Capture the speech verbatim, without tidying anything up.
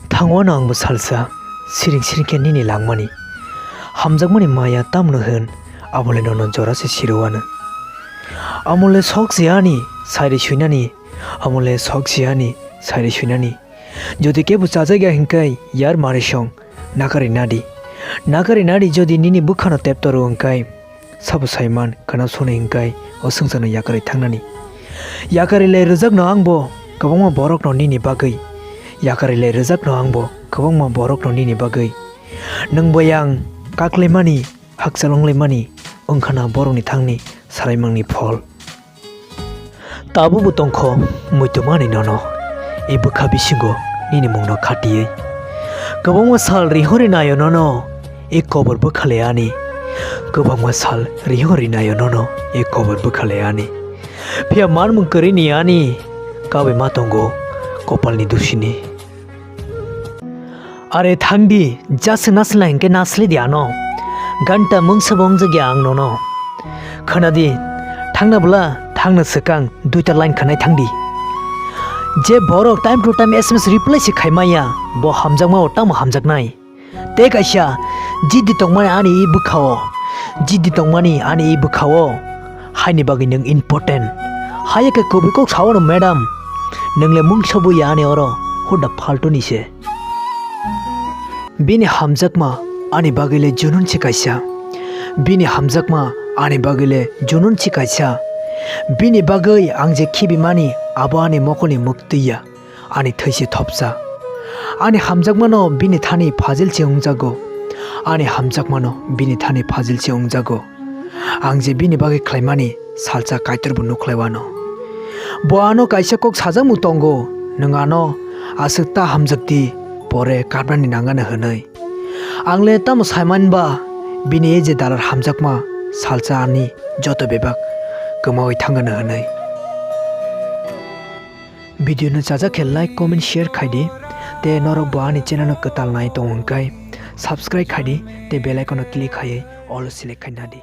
Thango ano angbo salsa siring siring khe nini langmani. Hamjakmani maya tamno hwn, abole nono jora se sirwano. Amole sok se ani, sairi suinani, amole sok se ani, sairi suinani. Jodi kebo chajak ya hinkai yar mari song, nakari nadi. Nakari nadi jodi nini bwkhano teptoro hinkai, sabo saiman khana sone hinkai o swngcharno yakarwi thangnani. Yakarwi lai rwjakno angbo kwbangma borokno nini bagwi. Yakarwi lai rwjakno angbo kwbangma borokno nini bagwi. Nwng bo yang kaklaimani, hakchal wnglaimani wngkhana borokni thangni salaimangni phol. Tabukbo tongkho muitu mani nono, e bwkha bisingo nini mungno khatiwi. Kwbangma sal rihori naio nono, e kobor bwkha le ani. Kwbangma sal rihori naio nono, e kobor bwkha le ani. Phiya manmung kwrwi ni ani, kabai ma tongo kopalni dusini. Are thangdi, jaswk nasla hinkhe nasli di ano. Ganta mungsa bo wngjak ya ang nono. Khwnadi, thangna bwla, thangna swkang, duita line khwnai thangdi. Je borok time to time S M S reply se khaimaya, bo hamjakma o tamo hamjaknai. Tei kaisa, jiddi tongmani ani e bwkhao, jiddi tongmani ani e bwkhao, haini bagwi nwng important. Haiya khe kubui kok sao no madam, nwng le mungsa bo ya ani oro, huda phaltu ni se. Bini hamjakma ani bagwi le junun se kaisa. Bini hamjakma ani bagwi le junun se kaisa. Bini bagwi ang je khibimani abo ani mokolni muktwi ya, ani thwi se thopsa. Ani hamjakmano bini thani phajil se wngjago. Ani hamjakmano bini thani phajil se wngjago. Ang je bini bagwi khlaimani salsa Kaitor bo nukhlai wano. Bo ano kaisa kok sajakmung tongo, nwng ano aswk ta hamjakdi, pore kapnani nangano hwnwi. Ang le tamo saimani ba, bini e je dalar hamjakma salsa ani joto bebak kwmawi thangano hwnwi. Video no chajak khe like, comment, share khai di. Tei norok bo ani channel no kwtal nai tongo hwnkhe subscribe khai di tei bell icon no click khaiwi all select khai na di.